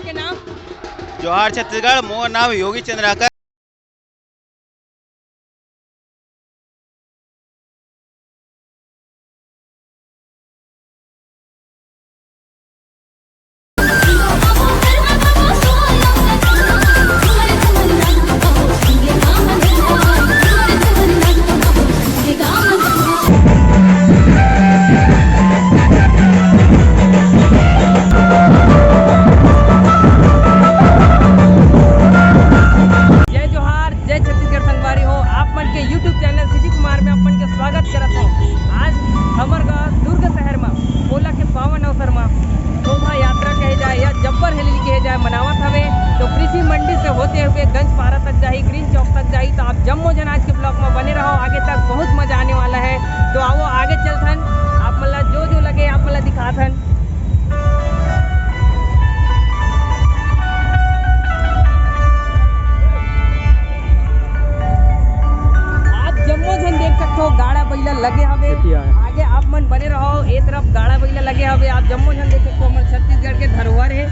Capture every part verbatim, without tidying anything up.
जोहार छत्तीसगढ़, मोर नाम योगी चंद्राकर। जय जोहार, जय छत्तीसगढ़ संगवारी हो। आप मन के YouTube चैनल सुजी कुमार में आप मन के स्वागत करत हो। आज हमर गांव दुर्ग शहर में पोला के पावन अवसर में शोभा यात्रा कहे जाए या जब्बर हेली कहे जाए मनावत हवे। तो कृषि मंडी से होते हुए गंज पारा तक जाही, ग्रीन चौक तक जाही। तो आप जम्मो जन आज के ब्लॉग में बने रहो, आगे तक बहुत मजा आने वाला है। तो आओ आगे चलथन, आप मन ला जो जो लगे आप मन ला दिखाथन। आप जम्मो झन देख सकथो, गाड़ा बइला लगे हवे। आगे आप मन बने रहो, ए तरफ गाड़ा बइला लगे हवे। आप जम्मो झन देख सकथो, हमर छत्तीसगढ़ के धरोहर है।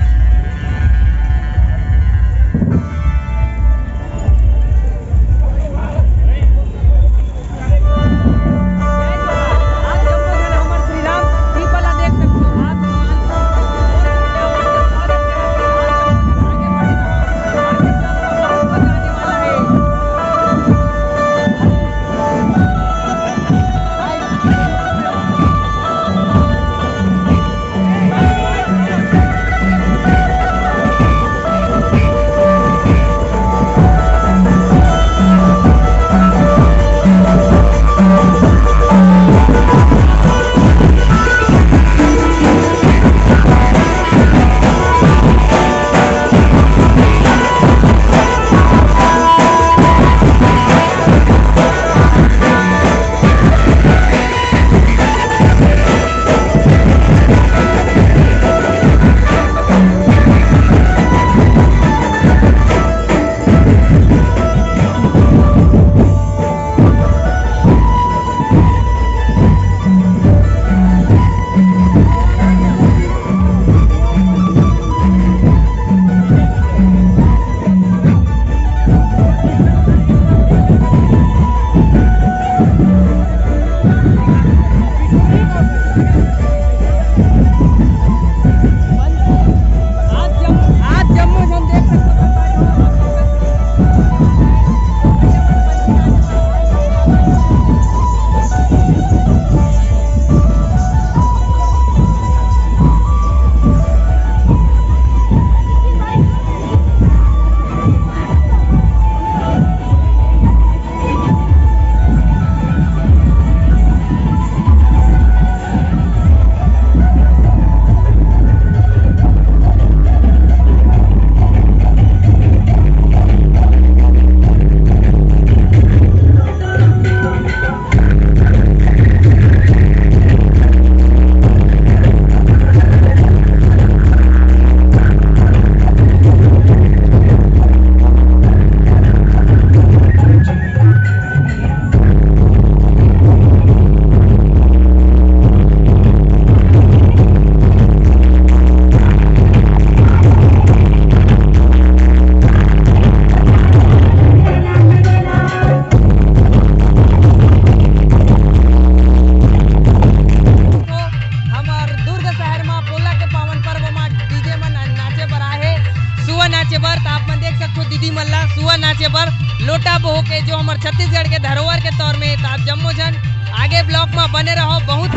हमर दुर्ग शहर म पोला के पावन पर्व म डीजे मन नाचे बर आए हे, सुआ नाचे बर। त आप मन देख सकथो दीदी मन ला सुआ नाचे बर लोटा बोह के, जो हमर छत्तीसगढ़ के धरोहर के तौर में। त आप जम्मो झन आगे ब्लॉग म बने रहो, बहुत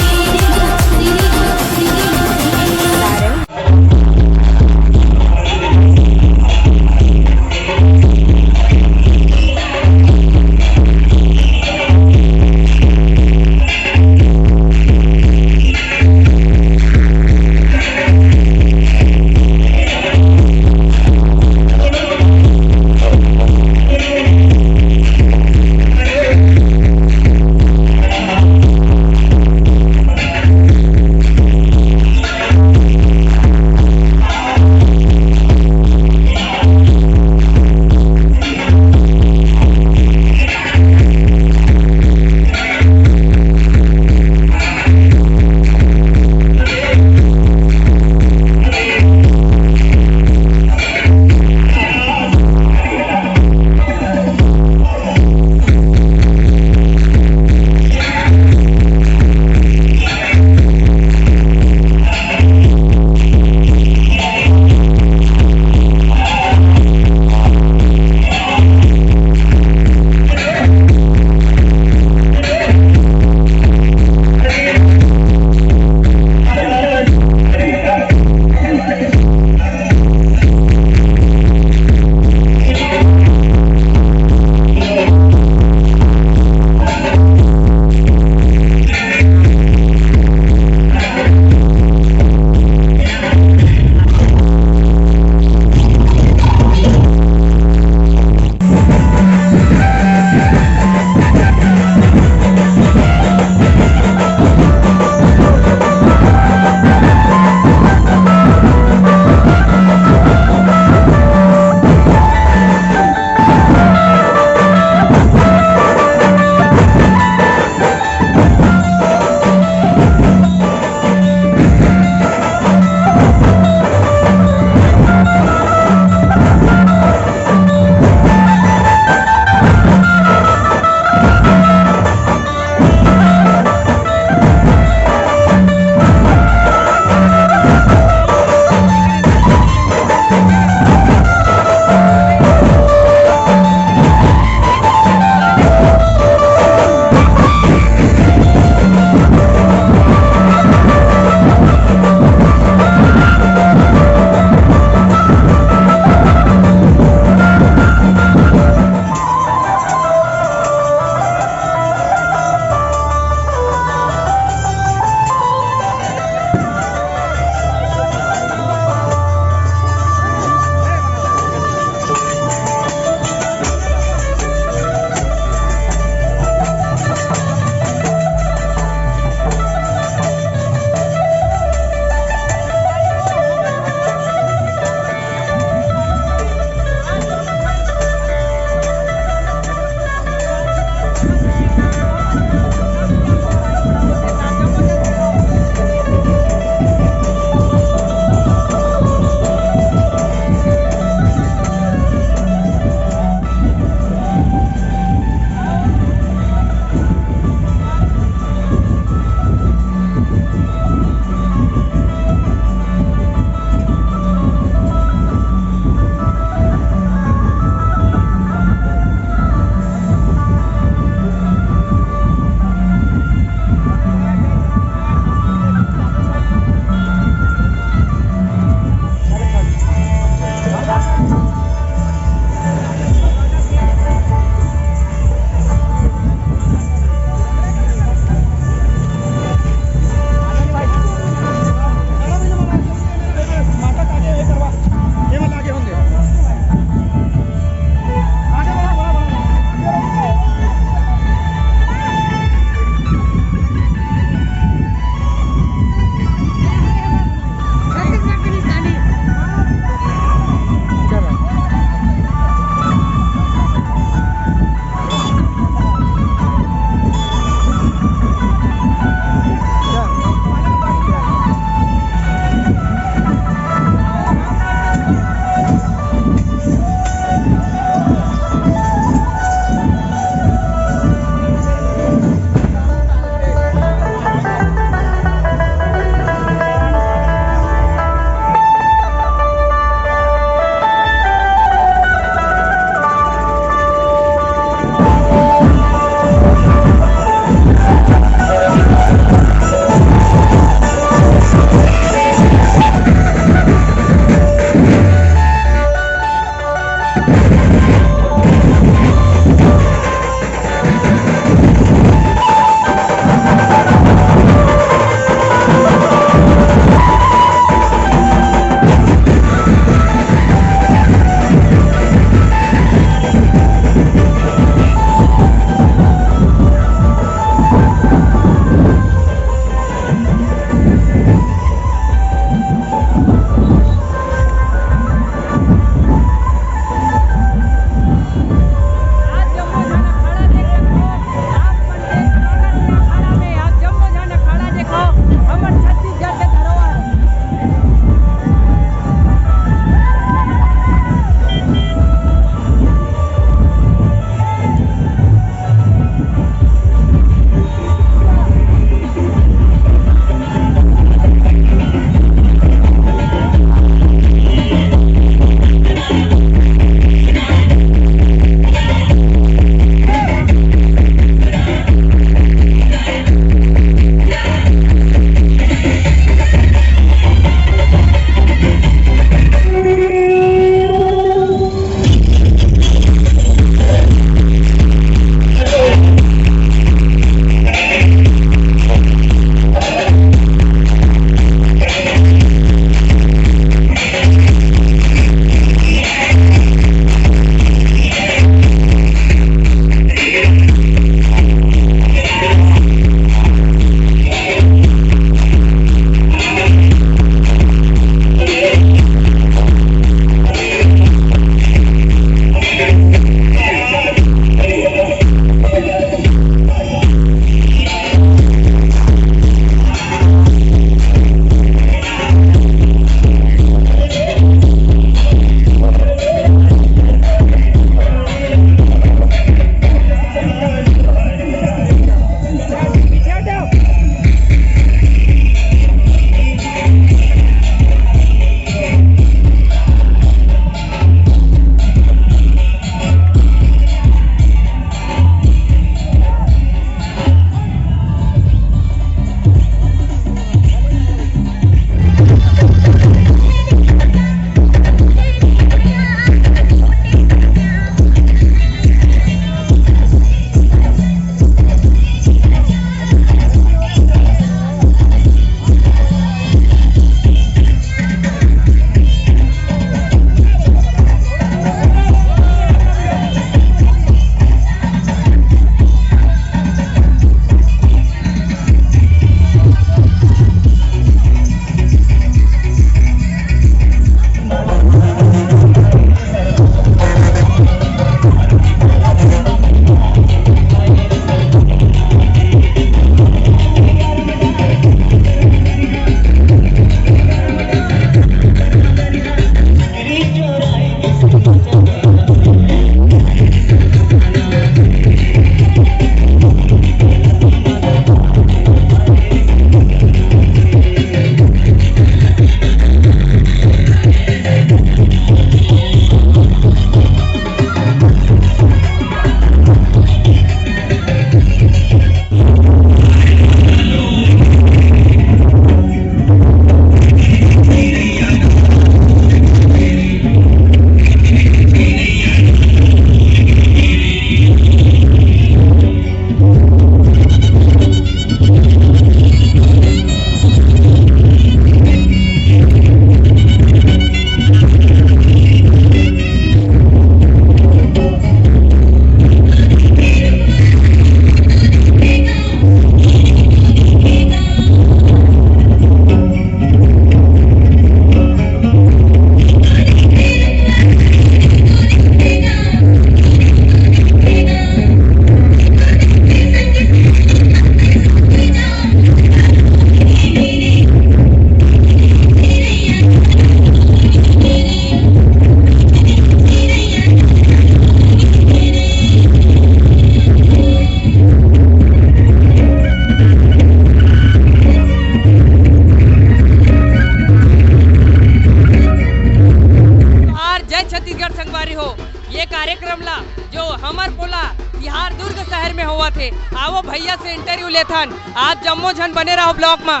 होवत हे। आवो भैया से इंटरव्यू लेथन। आप जम्मो झन बने रहो ब्लॉग में।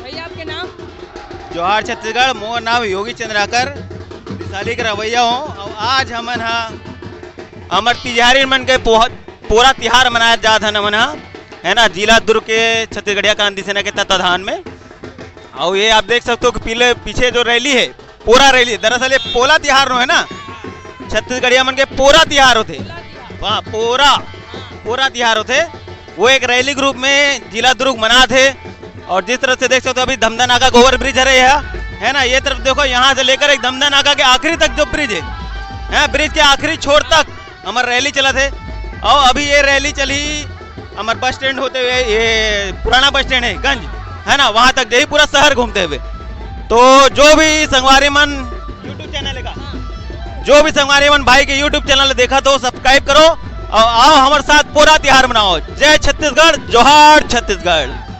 भैया, आपके नाम? जोहार छत्तीसगढ़, मोर नाम योगी चंद्राकर, दिसाली के रवैया हूँ। और आज हमन हा हमर तिहारी मन के पोह-, पोरा तिहार मनाया जात हन हमन हा, है ना, जिला दुर्ग के छत्तीसगढ़िया क्रांति सेना के तत्वाधान में। और ये आप देख सकते हो कि पीले पीछे जो रैली है, पोरा रैली, दरअसल ये पोला तिहार नो है ना, छत्तीसगढ़िया मन के पोरा तिहार होते। वाह, पोरा, पोरा तिहार होते। वो एक रैली के रूप में जिला दुर्ग मनात हे। और जिस तरह से देख सकते हो, अभी धमधा नाका के ओवर ब्रिज हरे है, है ना, ये तरफ देखो, यहाँ से लेकर एक धमधा नाका के आखिरी तक जो ब्रिज है, है, ब्रिज के आखिरी छोर तक हमर रैली चलत हे। और अभी ये रैली चली हमर बस स्टैंड होते हुए, ये पुराना बस स्टैंड है गंज, है ना, वहां तक जाही, पूरा शहर घूमते हुए। तो जो भी संगवारी मन YouTube चैनल का, जो भी संगवारी मन भाई के YouTube चैनल देखा तो सब्सक्राइब करो और आओ हमारे साथ पोरा तिहार मनाओ। जय छत्तीसगढ़, जोहार छत्तीसगढ़।